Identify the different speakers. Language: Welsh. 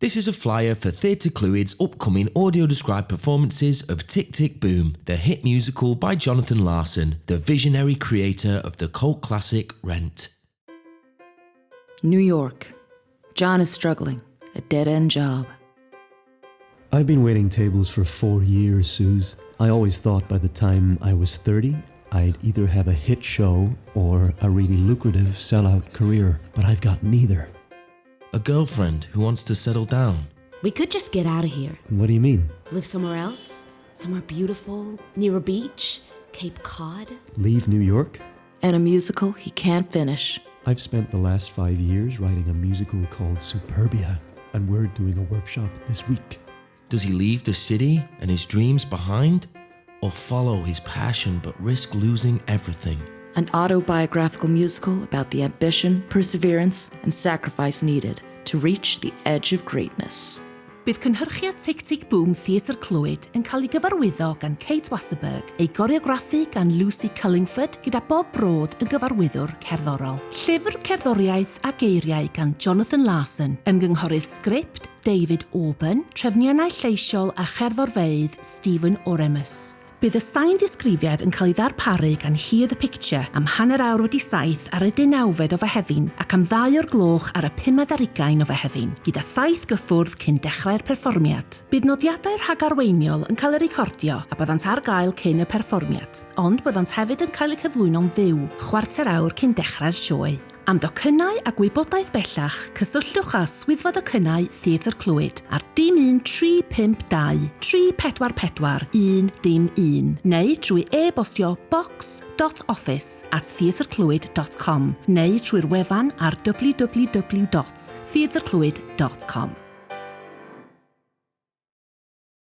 Speaker 1: This is a flyer for Theatr Clwyd's upcoming audio-described performances of Tick Tick Boom, the hit musical by Jonathan Larson, the visionary creator of the cult classic Rent.
Speaker 2: New York. John is struggling. A dead-end job.
Speaker 3: I've been waiting tables for 4 years, Sooz. I always thought by the time I was 30, I'd either have a hit show or a really lucrative sellout career, but I've got neither.
Speaker 1: A girlfriend who wants to settle down.
Speaker 4: We could just get out of here.
Speaker 3: What do you mean?
Speaker 4: Live somewhere else? Somewhere beautiful, near a beach, Cape Cod?
Speaker 3: Leave New York?
Speaker 2: And a musical he can't finish.
Speaker 3: I've spent the last 5 years writing a musical called Superbia, and we're doing a workshop this week.
Speaker 1: Does he leave the city and his dreams behind? Or follow his passion but risk losing everything?
Speaker 2: An autobiographical musical about the ambition, perseverance, and sacrifice needed to reach the edge of greatness.
Speaker 5: Bydd cynhyrchiad Tick Tick Boom Theatr Clwyd yn cael ei gyfarwyddo gan Kate Wasserberg, ei goreograffu gan Lucy Cullingford gyda Bob Broad yn gyfarwyddwr cerddorol. Llyfr cerddoriaeth a geiriau gan Jonathan Larson, ymgynghorydd sgript David Orban, trefniannau lleisiol a cherddorfeydd Stephen Oremus. Bydd y sain ddisgrifiad yn cael ei ddarparu gan Hear the Picture am hanner awr wedi saith ar y deunawfed o Fehefin ac am ddau o'r gloch ar y pumed ar ugain o Fehefin, gyda thaith gyffwrdd cyn dechrau'r perfformiad. Bydd nodiadau rhagarweiniol yn cael eu recordio a byddant ar gael cyn y perfformiad, ond byddant hefyd yn cael eu cyflwyno'n fyw chwarter awr cyn dechrau'r sioe. Am docynnau a gwybodaeth bellach, cysylltwch â Swyddfa Docynnau Theatr Clwyd ar dim 1 352 344 1 dim 1 neu trwy e-bostio box.office at theatrclwyd.com neu trwy'r wefan ar www.theatrclwyd.com.